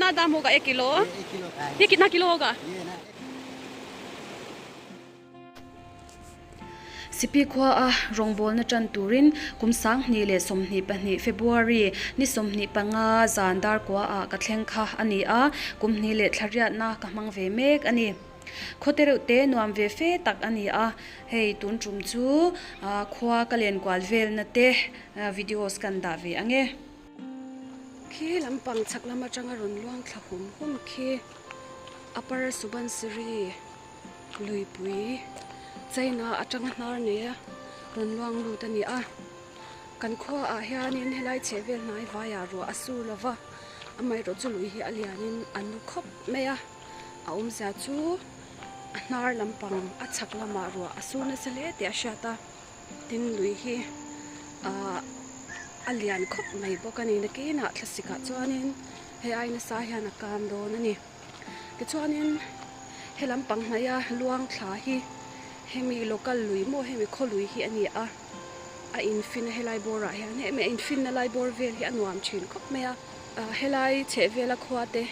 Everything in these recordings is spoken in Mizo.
Kitna dam hoga ek kilo? ये एक किलो का है ये कितना किलो होगा? ये ना Sipi khua a rawngbawlna tan turin kum 2022 February ni 25 zan dar kua ah ka thleng kha a ni a, kum hnih leh thla riatna ka hmang ve mek a ni. Khawte reuh te nuam ve fe tak a ni a, hei tun tum chu khua ka len kual velna te videos kan dah ve ang e. Khi lampang chhak lam atanga rawn luang thla hum hum khi Upper Subansiri luipui China atanga hnar neia rawn luang lut a ni a. Kan khuaah hianin helai chheh vel hnai vaiah ruah a sur lo va, amaherawhchu chu lui hi a lianin a nu khawp mai a. A awmzia chu a hnar lampang a chhak lamah ruah a sur nasa hle tih a hriat a, tin lui hi ahh a lian khawp mai bawk a ni. Nakinah thlasikah chuanin hei ai nasa hian a kam dawn a ni. Tichuanin he lampang hnaia luang thla hi hemi local lui maw hemi khaw lui hi a ni a, a infin a helai bawrah hian hemi a infinna lai bawr vel hi a nuam thin khawp mai a, helai chhehvela khua te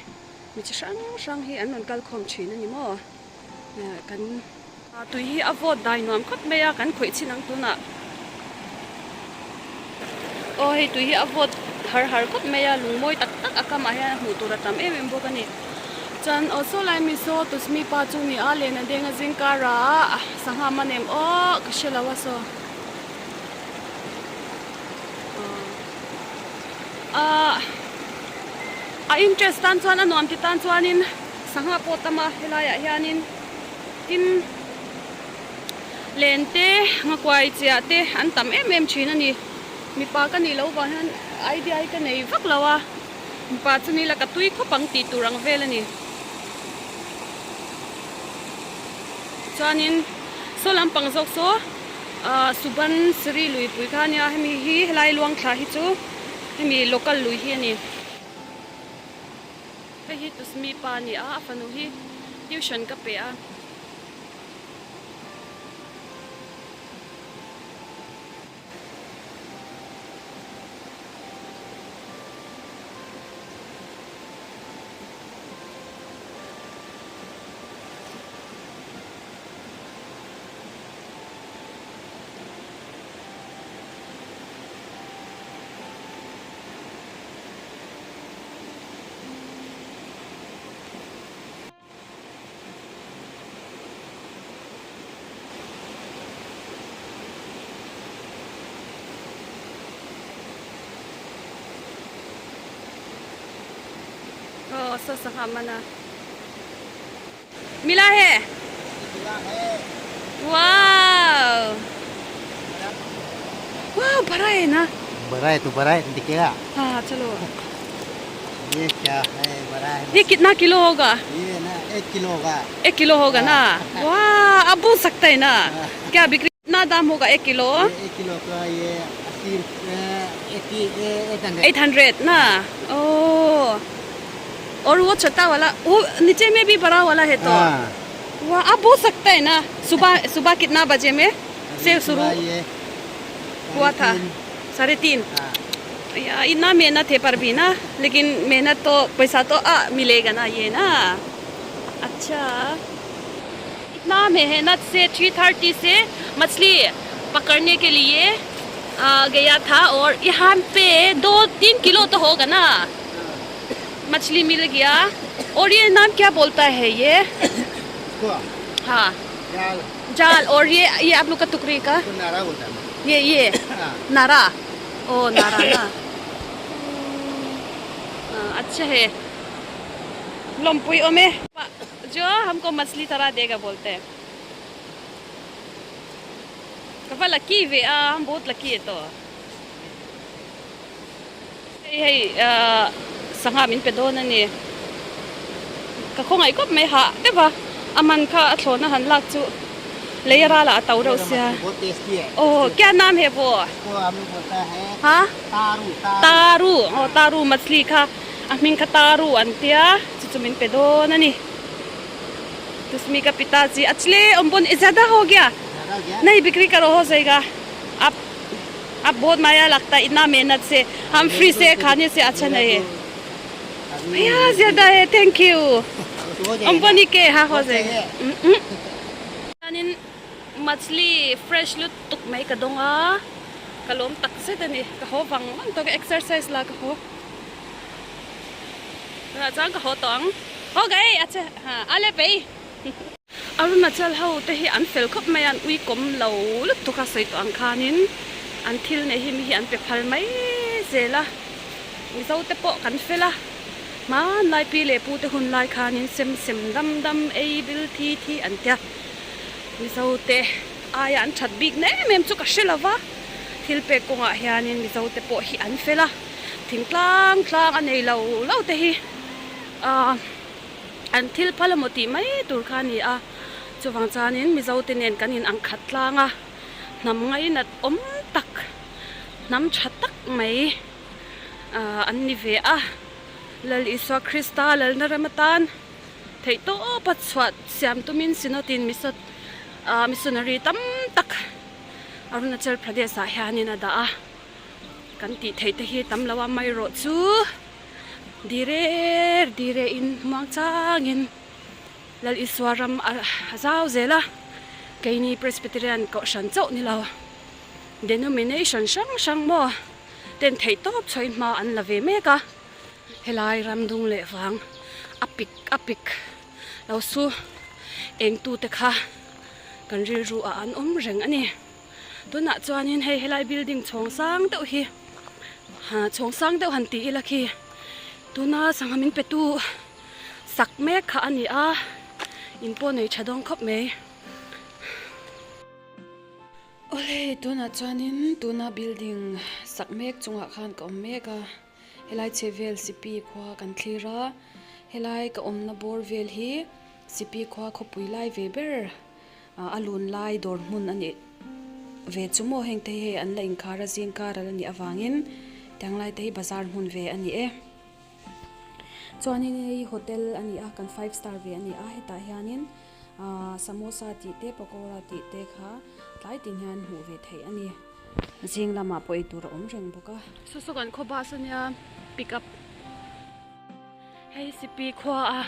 Mi chi hrang hrang hi an rawn kal khawm thin a ni maw? Kan tui hi a vawt dai nuam khawp mai a, kan khawih chin ang tunah. Aw hei tui hi a vawt har har khawp mai a, lung mawi tak tak a kamah hian a hmuh tur a tam em em bawk a ni. Chuan aw saw lai mi saw Tusmi pa chu ni a, len a deng a zing karah sangha man em aw ka hre lo a saw. Aaa. A interest tan chuan a nuam ti tan chuanin sangha pawh tam a helaiah hianin tin len te nghakuai chiah te an tam em em thin a ni. Mipa ka nih loh vang hian idea hi ka nei vak lo a, mipa chu ni la ka tui khawp ang tih tur ang vel a ni. Chuanin saw lampang zawk saw ah Suban Siri luipui kha a nia hemi hi helai luangthla hi chu. Hemi local lui hi a ni. Hei hi Tusmi pa a ni a, a fanu hi tuition ka pe a. Aw saw sangha man a. Mila he. Mila he. Wow. Wow, bada hai na. बड़ा है तो बड़ा है दिखेगा हाँ चलो ये क्या है बड़ा है ये कितना किलो होगा ये ना एक किलो होगा एक किलो होगा ना वाह अब बोल सकते हैं ना क्या बिक्री कितना दाम होगा एक किलो ये एक किलो का ये अस्सी eighty eight hundred eight hundred ना ओ और वो छोटा वाला वो नीचे में भी बड़ा वाला है तो हाँ। वाह आप बोल सकते हैं ना सुबह सुबह कितना बजे में से शुरू ये हुआ था 3:30 हाँ। या इतना मेहनत है पर भी ना लेकिन मेहनत तो पैसा तो आ, मिलेगा ना ये ना अच्छा इतना मेहनत से 3:30 से मछली पकड़ने के लिए आ, गया था और यहाँ पे 2-3 किलो तो होगा ना मछली मिल गया और ये नाम क्या बोलता है ये हाँ जाल जाल और ये ये आप लोग का टुकड़ी का तो नारा बोलता है ये ये हाँ। नारा ओ नारा ना हाँ, अच्छा है लम्पुई ओमे जो हमको मछली तरह देगा बोलते हैं कपा लकी वे आ हम बहुत लकी है तो hei hei sangha min pe dawn a ni ka khawngaih khawp mai hah deuh a a man kha a thlawhna han lak chu lei a ral ah a to reuh sia aw kya naam he wo ha taru aw taru machli kha a hming kha taru an tia chu chu min pe dawn a ni tusmi ka pitaji achle awm pawn i zyada ho gya nahi bikri karo ho jayega ap आप बहुत माया लगता है इतना मेहनत से हम फ्री से खाने से अच्छा नहीं है। Bhaiya zyada hai thank you Ambani ke ha ho jayega chuanin machli fresh lutuk mai ka dawng a ka lawm tak zet a ni ka haw vang vang tawh ka exercise la ka haw tunah chuan ka haw tawh ang haw ka ei a che ha a le pei Arunachal ho te hi an fel khawp mai a an ui kawm lo lutuk a sawi tawh ang khanin an thil nei hi mi hi an pe phal mai zel a Mizo te pawh kan fel a hmanlai pi leh pu te hun lai khanin sem sem dam dam ei bil thi thi an tia Mizo te aia an that bik na em em chu ka hre lo va thil pek kawngah hianin Mizo te pawh hi an fel a thingtlang tlang a nei lo lo te hi ah. An thil phal emaw tih mai tur kha a ni a, chuvang chuanin Mizote nen kan in ang khat tlang a, hnam ngainat awm tak, hnam tha tak mai ah an ni ve a, Lal Isua Krista lalna ram atan theih tawpa chhuah siam tumin Synod-in Misot ah missionary tam tak Arunachal Pradesh ah hianin a dah a, kan tih theih te hi tam lo a mai rawh chu. Dire dire in muang changin Lal Isua ram a zau zel a, keini Presbyterian kohhran chauh ni lo, denomination hrang hrang maw ten theih tawp chhawi hma an la ve mek a, helai ram dung leh vang a pik a pik lo su eng tute kha kan rilru ah an awm reng a ni. Tunah chuanin hei helai building chhawng sang deuh hi ha chhawng sang deuh han tih ila khi tuna sangha min pe tu sak mek kha a ni a in pawh nei tha dawn khawp mai. Awle tunah chuanin tuna building sak mek chungah khan ka awm mek a helai chhehvel sipi khua kan thlir a helai ka awmna bawr vel hi sipi khua khawpui lai ve ber. A lun lai dawr hmun a nih ve chu maw heng te hi hei an la inkhar a zing kar a la nih avangin tiang lai te hi bazar hmun ve a ni e. Chuanin hei hotel a ni a kan five star ve a ni a hetah hianin ahh samosa tih te pakora tih te kha tlai tin hian hmuh ve theih a ni. Zing lamah pawh eitur a awm reng bawk a. Saw saw kan khaw bus a nia pick up. Hei Sipi khua a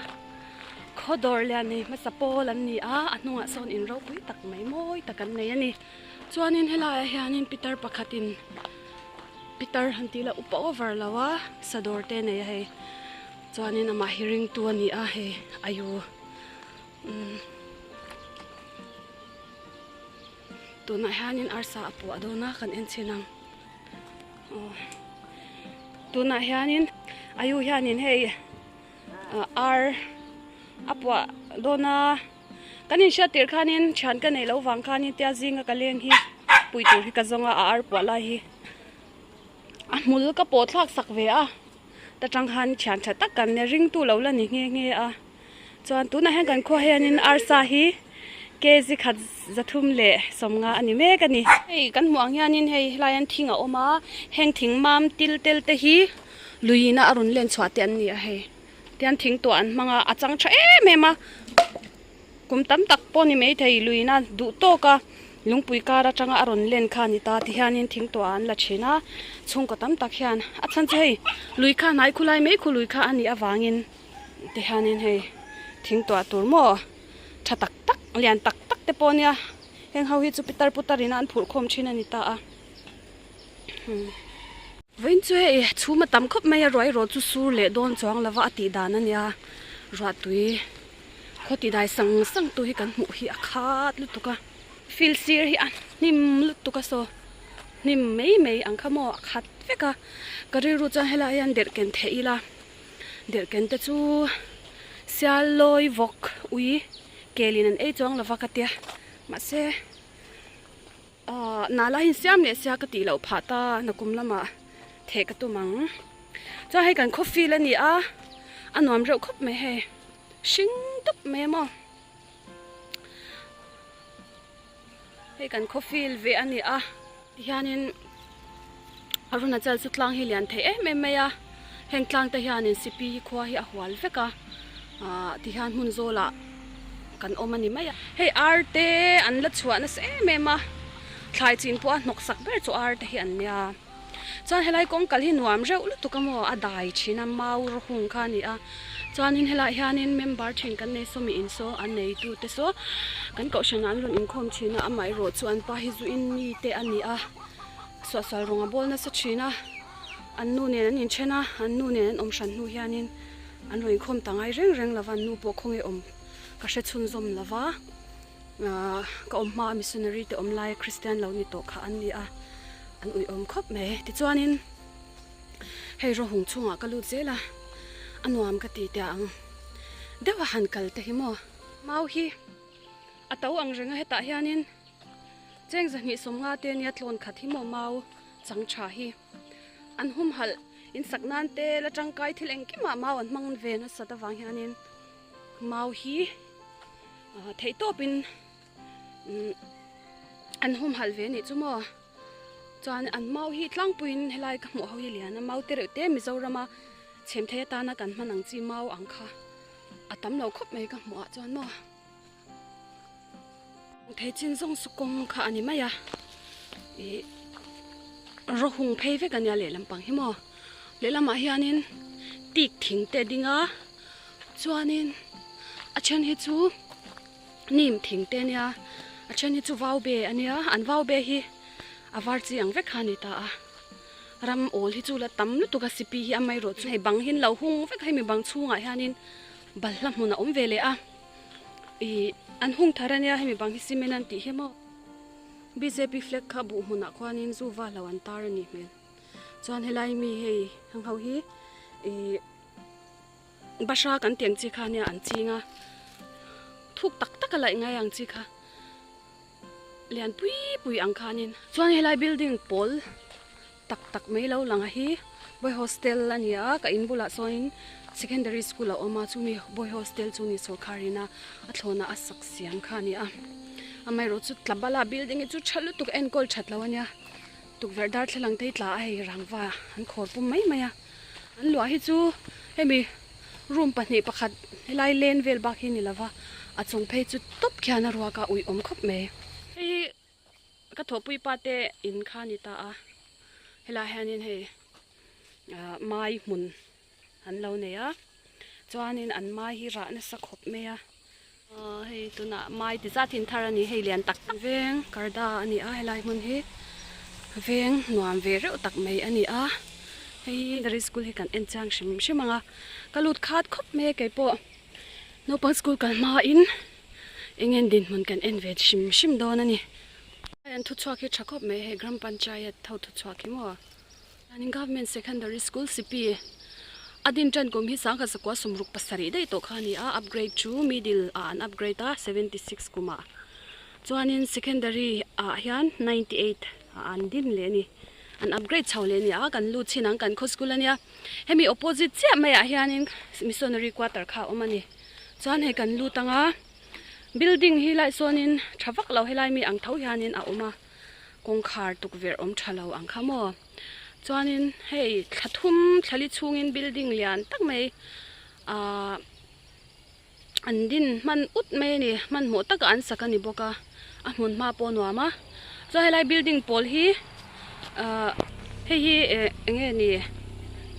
khaw dawr lian nei hmasa pawl an ni a, a hnungah sawn in ropui tak mai mawi tak an nei a ni. Chuanin helaiah hianin pitar pakhatin pitar han tih lah upa over lo a sadawr te nei a hei. Chuanin amah hi ringtu a ni a hei ayu umm tunah hianin arsa a puah dawn a kan en chhin ang. Aw tunah hianin ayu hianin hei ar a puah dawn a kan inhriat tirh khanin thian ka neih loh vang khanin tia zinga ka leng hi pui tur hi ka zawng a a ar puah lai hi a hmul ka pawh thlak sak ve a ta tang khan thian tha tak kan nia ringtu lo la ni nghe nghe a. Chuan tunah hian kan khua hianin arsa hi kg khat 300 leh 50 a ni mek a ni. Hei kan hmuh ang hianin hei helai hian thing a awm a, heng thing mam til tel te hi luiin a rawn len chhuah te an ni a hei. Tihian thing tuah an hmang a, a chang tha em em a, kum tam tak pawh ni maithei luiin a duh tawk a, lungpui kar atanga a rawn len kha a ni ta tihianin thing tuah an la thin a, chhungkaw tam tak hian a chhan chu hei lui kha hnai khulai mai khu lui kha a nih avangin. Tihianin hei thing tuah tur maw tha tak tak lian tak tak te pawh ania heng ho hi chu pitar putar in a an phurh khawm thin a ni ta a vawiin chu hei chhum a tam khawp mai a ruai rawh chu sur leh dawn chuang lova a tih dan ania ruah tui khaw ti dai sang sang tu hi kan hmuh hi a khat lutuk a field sir hi a hnim lutuk a saw hnim mai mai ang kha maw a khat vek a ka rilru chuan helai ah hian derh ken theih ila. Derhken te chu sial lawi vawk ui kelin an ei chuang lova ka tia mahse ahh nala hi siam leh sia ka tih loh phah ta nakum lamah theh ka tum ang chuan hei kan khawfil a ni a a nuam reuh khawp mai hei hring dup mai a maw hei kan khawfil ve a ni a. Tihianin Arunachal chu tlang hi lian thei em em mai a, heng tlang te hianin sipi hi khua hi a hual vek a, ahh tihian hmun zawlah kan awm a ni mai a. Hei ar te an la chhuah nasa em em a, thlai chin pawh a hnawk sak ber chu ar te hi an nia. Chuan helai kawng kal hi nuam reuh lutuk a maw a dai thin a mau rawhung kha a ni a chuanin helaiah hianin member then kan nei saw mi in saw a neitu te saw kan kohhranah an rawn inkhawm thin a amaherawh chu an pa hi zu in mi te a ni a suahsual rawng a bawl nasa thin a an nu nen an inthen a an nu nen an awm hran hnu hianin an rawn inkhawm ta ngai reng reng lo va an nu pawh khawnge awm ka hre chhunzawm lo va. Ahh ka awm hmaa missionary te awm laia Christian lo ni tawh kha an ni a, an uiawm khawp mai. Tichuanin hei rawhung chhungah ka lut zel a, a nuam ka ti teh ang deuh a han kal te hi maw. Mau hi a to ang reng a hetah hianin cheng zahnih sawmnga te nia tlawn khat hi maw mau chang tha hi an humhalh insak nan te la tangkai thil engkimah mau an hmang ve nasat avang hianin Mau hi theih tawpin an humhalh ve anih chu maw chuan an mau hi tlangpuiin helai ka hmuh ho hi lian a mau te reuh te Mizorama chhem thei atana kan hman ang chi mau ang kha a tam lo khawp mai ka hmuh ah chuan maw thei chin zawng chu kawng kha a ni mai a ih rawhung phei vek ania lehlam pang hi maw lehlamah hianin tik thing te a ding a. Chuanin a then hi chu nim thing te ania a then hi chu vau be ania an vau be hi a var chi ang vek kha a ni ta a ram awl hi chu la tam lutuk a sipi hi amaherawh chu hei bang hi an lo hung vek a hemi bang chhungah hianin balhla hmun a awm ve leh a ih an hung thar ania hemi bang hi cement an tih hi maw bjp flag kha buh hmunah khuanin zu val lo an tar a nih hmel chuan helai mi hei heng ho hi ih. Bahra kan tih ang chi kha nia an ching a, thuk tak tak a laih ngai ang chi kha lian pui pui ang khanin chuan helai building pawl tak tak mai lo lang a hi boy hostel a ni a ka in bulah sawnin secondary school a awm a chumi boy hostel chu ni sawrkhar ina a thlawna a sak siam kha a ni a amaherawh chu tlabala building hi chu tha lutuk enkawl that lo a nia tukverh darthlalang te hi tla a hei rangva an khawr pum mai mai a. An luah hi chu hemi room pahnih pakhat helai len vel bak hi ni lova a chung phei chu tawp khian a ruak a uih awm khawp mai. Hei hi ka thawhpui pa te in kha a ni ta a helaiah hianin hei ah mai hmun an lo nei a chuanin an mai hi rah nasa khawp mai a ah hei tunah mai ti zat hi an thar a ni hei lian tak tak veng karda a ni a helai hmun hi veng nuam ve reuh tak mai a ni a hei hi secondary school hi kan en chiang hrim hrim ang a ka lut khat khawp mai a keipawh naupang school kal hmain eng nge dinhmun kan en ve hrim hrim dawn a ni hei an thuchhuak hi tha khawp mai hei gram panchayat ho thuchhuak hi maw. Chuanin Government Secondary School Sipi a din tan kum hi sangkhat zakua sawmruk pasarih daih tawh kha a ni a, upgrade chu middle ah an upgrade a 76 kumah chuanin secondary ah hian 98 ah an din leh a ni an upgrade chho leh a ni a kan lut chin ang kan khaw school a nia hemi opposite chiah maiah hianin missionary quarter kha a awm a ni chuan hei kan lut ang a building hi lai sawnin tha vak lo helai mi ang tho hianin a awm a. Kawngkhar tukverh awm tha lo ang kha maw. Chuanin hei thla thum thla li chhungin building lian tak mai ahh an din hman ut mai a ni hmanhmawh taka an sak a ni bawk a a hmun hma pawh a nuam a chuan helai building pawl hi ahh hei hi eh eng nge ni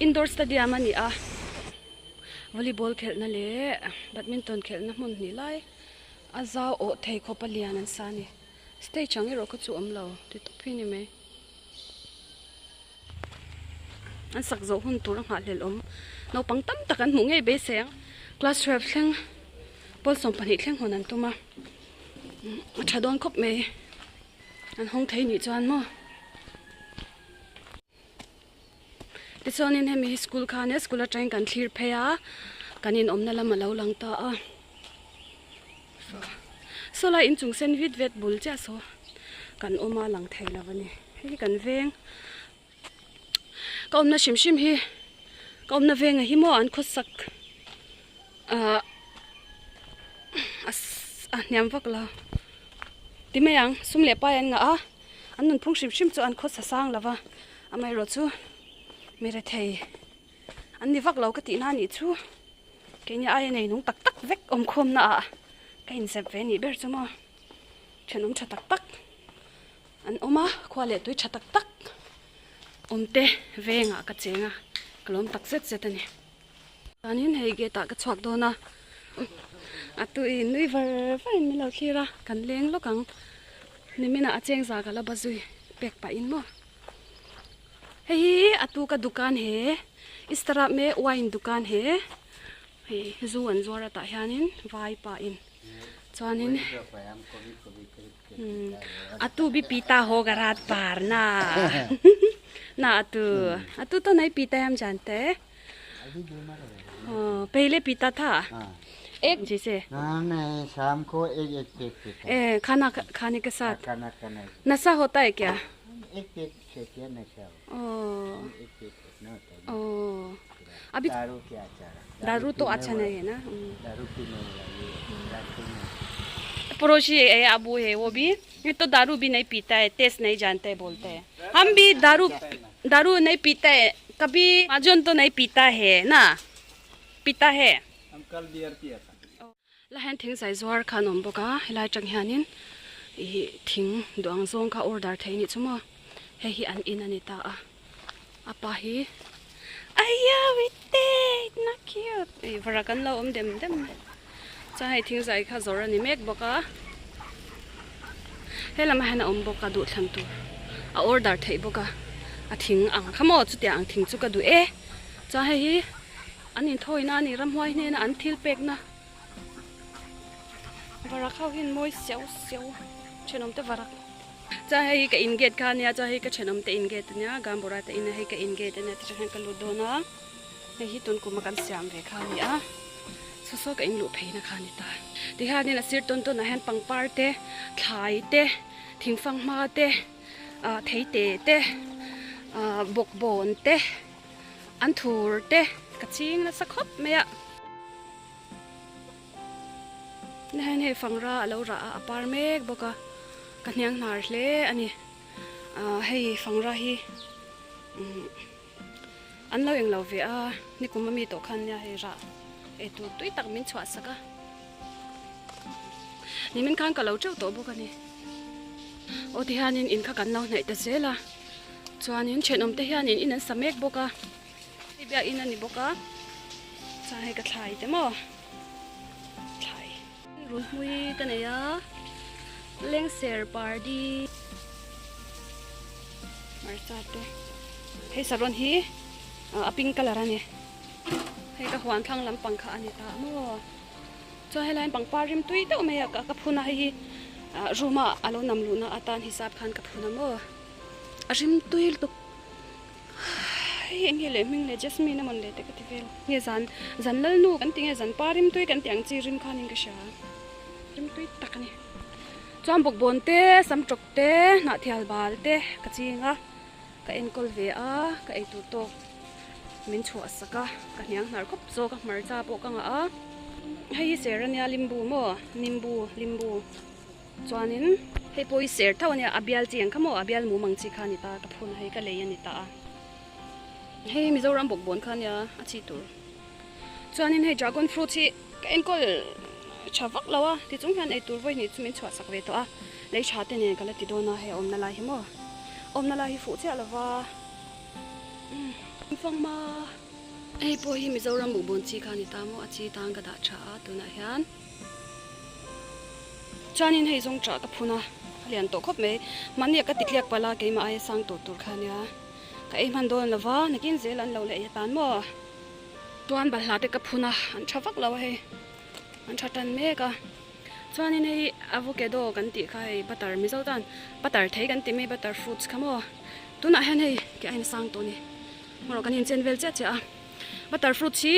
indoor stadium a ni a volleyball khelhna leh badminton khelhna hmun hnih lai a zau awh thei khawp a lian an sa a ni. Stage ang erawh kha chu awm lo ti tawp hi a ni mai. An sak zawh hun tur a nghahhlelh awm. Naupang tam tak an hmuh ngei beisei ang. Class 12 thleng pawl 12 thleng hawn an tum a. A tha dawn khawp mai. An hawng thei nih chuan maw. Tichuanin hemi hi school kha ania school atangin kan thlir phei a kan inawmna lam a lo lang ta a saw lai inchung sen vit vet bul chiah saw kan awm a lang thei lo a ni hei hi kan veng ka awmna hrim hrim hi ka awmna vengah hi maw an khawsak ahh a hniam vak lo ti mai ang sum leh pai an ngah a. An nunphung hrim hrim chu an khawsa sang lo va, amaherawh chu mi rethei an ni vak lo ka tihna a nih chu. Keini aia nei nung tak tak vek awmkhawmna ah ka inzep ve nih ber chu maw. Thenawm tha tak tak an awm a, khua leh tui tha tak tak. Awmte vengah ka cheng a, ka lawm tak zet zet a ni. Chuanin hei gate ah ka chhuak dawn a, a tui nui var var in min lo thlir a, kan leng lawk ang. Niminah a cheng za ka la ba zui pek pah in maw. Hei hi a tu ka dukan he, Istara me wine dukan he, hei zu an zuar a tah hianin vai pa in chuanin A tu bi pita ho ga rat par na na a tu a tu to nahi pita hai hum jante pehle pita tha ek jise शाम को एक एक पेग पीता ए खाना खाने के साथ खाना खाना नशा होता है क्या एक पेग से क्या नशा हो ओ एक पेग कितना होता है ओ अभी दारू क्या अच्छा दारू तो अच्छा नहीं है ना दारू पीने वाला ये रात में पड़ोसी है अबू है वो भी ये तो दारू भी नहीं पीता है टेस्ट नहीं जानते है बोलते हैं हम भी दारू दारू नहीं पीता है कभी माजून तो नहीं पीता है ना पीता है हम कल बियर पिया था La hian thing zai zuar kha an awm bawk a helai atang hianin ih thing duh ang zawng kha order theih a nih chu maw hei hi an in a ni ta a a pa hi aiya wite itna cute ih varak an lo awm dem dem mai chuan hei thing zai kha zawr a ni mek bawk a he lamah hian a awm bawk a duhthlan tur a order theih bawk a a thing ang kha maw chutiang ang thing chu ka duh e chuan hei hi an inthawina a ni ramhuai hnena an thil pekna. Varak ho hian mawi seuh seuh thenawm te varak chuan hei hi ka in gate kha ania chuan hei ka thenawm te in gate ania gambora te in a hei ka in gate ania ti hian ka lut dawn a hei hi tun kum a kan siam ve kha ani a saw saw ka in luh phei na kha ani ta ti hianin a sir tawn tawn ah hian pangpar te thlai te thingfanghma te ah theite te ah bawkbawn te an thur te ka ching nasa khawp mai a. Hei hei fangra a lo rah a a par mek bawk a ka hniang hnar hle a ni ah hei fangra hi umm an lo englo ve a nikum ami tawh khan nia hei rah ei tur tui tak min chhuah sak a nimin khan ka lo teuh tawh bawk a ni aw tihianin in kha kan lo hnaih ta zel a chuanin thenawm te hianin in an sa mek bawk a. Hei biakinn a ni bawk a, chuan hei ka thlai te maw thlai. Runhmui ka nei a, lengser pardi hmarcha te hei saron hi a pink colour a ni, hei ka huan thlang lampang kha a ni ta maw, chuan helai hian pangpar rim tui deuh mai a ka phun a hei hi room ah a lo nam luhna atan hisap khan ka phun a maw a rim tui lutuk. Hei eng nge leh hming leh Jasmine a mawn leh te ka ti vel nge zan zan lal nu kan ti nge zan pa rim tui kan tih ang chi rim khanin ka hria rim tui tak a ni chuan bawkbawn te sam tawk te hnahthial bal te ka ching a ka enkawl ve a ka eitur tawk min chhuah sak a ka hniang hnar khawp zawk a hmarcha pawh ka ngah a hei hi ser ania limbu maw nimbu limbu. Chuanin hei pawh hi ser tho a nia, a bial chi ang kha maw, a bial mum ang chi kha a ni ta, ka phun a hei ka lei a ni ta a. Hei Mizoram bawkbawn kha a nia a chi tur. Chuanin hei dragon fruit hi ka enkawl tha vak lo a, tichung hian eitur vawi hnih chu min chhuah sak ve tawh a, lei tha te nen ka la ti dawn a, hei a awmna lai hi maw, awmna lai hi fuh chiah lo va, umm fangma. Hei pawh hi Mizoram bawkbawn chi kha a ni ta maw, a chi tan ka dah tha a tunah hian. Chuanin hei zawng ṭah ka phun a, a lian tawh khawp mai. Mahni a ka ti tliak palh a, keimah aia sang tawh tur kha ania. Ka ei hman dawn lova, nakin zel an lo leh ei atan maw. Chuan balhla te ka phun a, an ṭha vak lo a hei, an ṭha tan mek a. Chuanin hei avocado kan tih kha hei butter Mizo tan butter thei kan ti mai butter fruits kha maw. Tunah hian hei ke aiin a sang tawh a ni. Hmawrh kan inchen vel chiah chiah a, butter fruits hi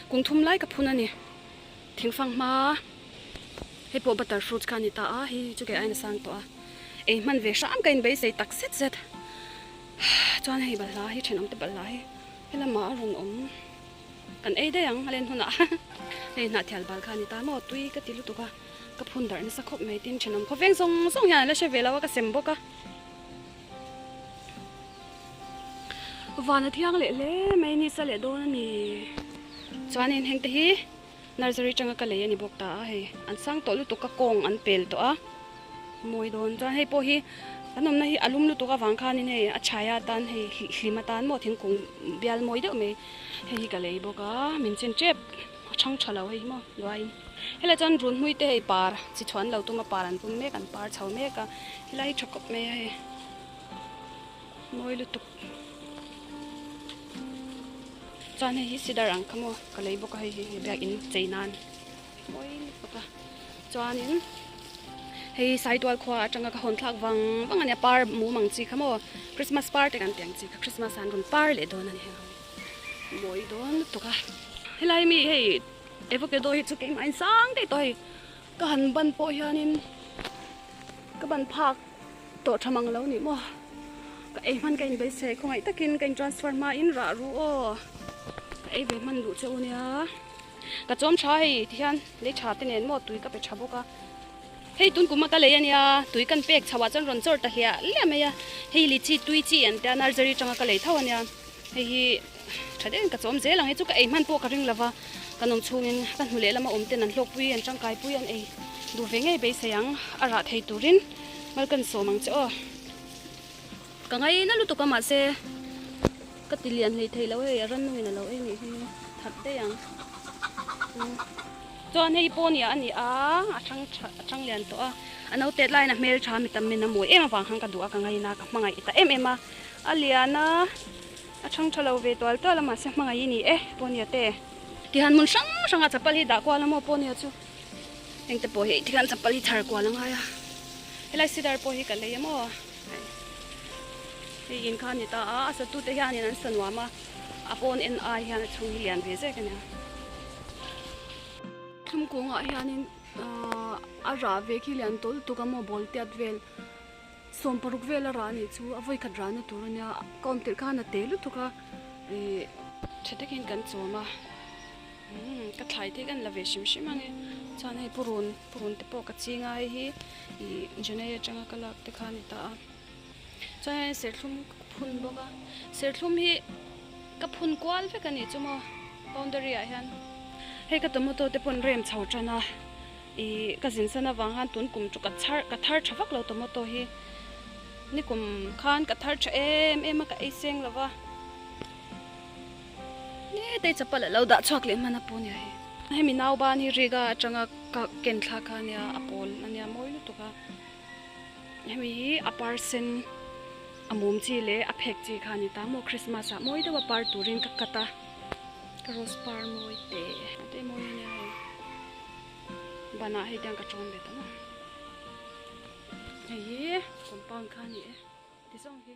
kum thum lai ka phun a ni. Thingfang hma hei pawh butter fruits kha a ni ta a, hei chu kei aiin a sang tawh a, ei hman ve hram ka inbeisei tak zet zet chuan hei balhla hi thenawm te balhla hi helamah a rawn awm kan ei daih ang a len hunah hei hnahthial bal kha a ni ta maw tui ka ti lutuk a ka phun darh nasa khawp mai tin thenawm khawveng zawng zawng hian an la hre ve lo a ka sem bawk a. Van a thiang leh hle mai nisa leh dawn a ni chuanin heng te hi nursery atanga ka lei a ni bawk ta a hei an sang tawh lutuk a kawng an pel tawh a mawi dawn chuan hei pawh hi Kan awmna hi a lum lutuk avang khanin hei a chhai atan hei hlim atan maw thingkung bial mawi deuh mai hei hi ka lei bawk a min chin tep a chhang tha lo hei hi maw luaiin helai chuan runhmui te hei par chi chhuan lo tum a par an pum mek an par chho mek a helai hi tha kawp mai a hei mawi lutuk chuan hei hi sidar ang kha maw ka lei bawk a hei hi biakin chei nan. Mawi lutuk a chuanin hei Saitual khua atanga ka hawn thlak vang vang ania par mum ang chi kha maw Christmas par te kan tih ang chi kha Christmas ah an rawn par leh dawn a ni heng ho hi mawi dawn lutuk a helai mi hei avocado hi chu keimah in sang daih tawh hei ka han ban pawh hianin ka ban phak tawh tha mang lo ni maw ka ei hman ka inbeisei khawngaih takin ka in transfer hma in rah ru aw ka ei ve hman duh che u nia. Ka chawm tha hei ti hian lei tha te nen maw tui ka pe tha bawk a, hei tun kum a ka lei a nia tui kan pek chhoh ah chuan rawn chawr ta hliah hliah mai a, hei lichi tui chi an tia nursery atanga ka lei tho a nia, hei hi tha deuhin ka chawm zel ang hei chu ka ei hman pawh ka ring lova kan awm chhungin ka hnu leh lama awm ten an hlawkpui an tangkai pui an ei duh ve ngei beisei ang a rah thei turin mal kan sawm ang che aw. Ka ngaina lutuk a mahse ka ti lian hlei thei lo hei a rannungin a lo ei nih hi that daih ang chuan hei pawnia a ni a a thang tha a thang lian tawh a a naute laiin a hmel tha mi tam min a mawi em avang khan ka duh a ka ngaina ka hmangaih ta em em a a lian a a thang tha lo ve tual tual a mahse hmangaih i ni e pawnia te tihan hmun hrang hrang a chapal hi dah kual a maw pawnia chu engte pawh hi tikhan chapal hi chhar kual a ngai a helai sidar pawh hi ka lei a maw. Hei in kha a ni ta a, a satute hianin an sa nuam a, a pawn en ai hian a chhung hi lian ve zek a nia. Thlum kungah hianin ahh a rah ve khi lian tawlh tuk a maw ball tiat vel 16 vel a rah a nih chu a vawikhat rahna tur a nia ka awm tirh khan a te lutuk a ihh tha takin kan chawm a umm ka thlai te kan la ve hrim hrim ang e chuan hei purun purun te pawh ka ching a hei hi. Ih Janai atanga ka lak te kha a ni ta a chuan hian serthlum ka phun bawk a serthlum hi ka phun kual vek a nih chu maw boundary ah hian hei ka tomato te pawh an rem chho tan a ih ka zin san avang khan tun kum chu ka chhar ka thar tha vak lo tomato hi nikum khan ka thar tha em em a ka ei seng lo va. Hetei chapal a lo dah chhuak leh hman a pawh nia hei. Hemi nau ban hi Riga atanga ka ken thla kha ania a pawl ania mawi lutuk a. Hemi hi a par sen a mum chi leh a phek chi kha a ni ta maw Christmas ah mawi deuh a par turin ka cut a. Ka rose par mawi te te mawi ania hei. Banah hei tiang ka tawn ve ta maw. Hei hi compound kha a ni e ti zawng hi.